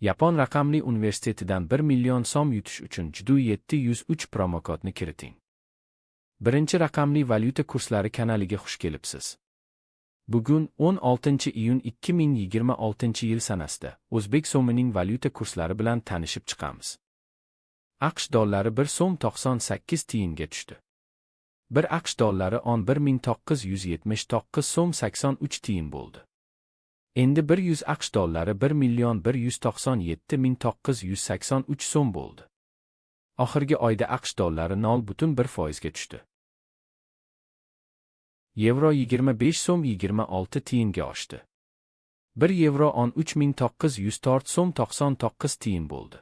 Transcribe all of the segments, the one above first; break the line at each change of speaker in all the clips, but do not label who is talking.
Yapon raqamli universitetidan 1 million so'm yutish uchun JDU 703 promokodni kiriting. Birinchi raqamli valyuta kurslari kanaliga xush kelibsiz. Bugun 16-iyun 2026-yil sanasida o'zbek so'mining valyuta kurslari bilan tanishib chiqamiz. AQSh dollari 1 so'm 98 tiyinga tushdi. 1 AQSh dollari 11,979 so'm 83 tiyin bo'ldi. Endi 100 AQSh dollari 1 million 197 983 so'm bo'ldi. Oxirgi oyda AQSh dollari 0,1% ga tushdi. Yevro 25 so'm 26 tiyinga oshdi. 1 yevro 13,904 so'm 99 tiyin bo'ldi.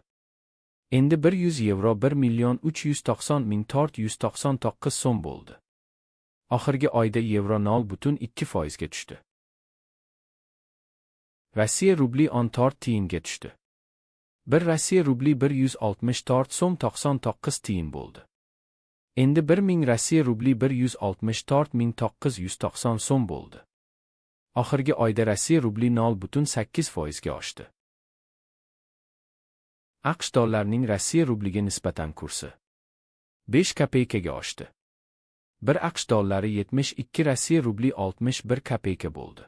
Endi 100 yevro 1 million 390 499 so'm bo'ldi. Oxirgi oyda yevro 0,2% ga tushdi. Rossiya rubli 14 tiyinga tushdi. 1 Rossiya rubli 164 so'm 99 tiyin bo'ldi. Endi 1000 Rossiya rubli 164 990 so'm bo'ldi. Oxirgi oyda Rossiya rubli 0,8% ga oshdi. AQSh dollarining Rossiya rubliga nisbatan kursi 5 kopeykaga oshdi. 1 AQSh dollari 72 Rossiya rubli 61 kopeyka bo'ldi.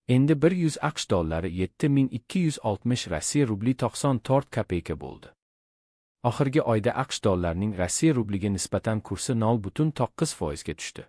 Endi 100 AQSh dollari 7260 Rossiya rubli 94 kopeyka bo'ldi. Oxirgi oyda AQSh dollarining Rossiya rubliga nisbatan kursi 0,9% ga tushdi.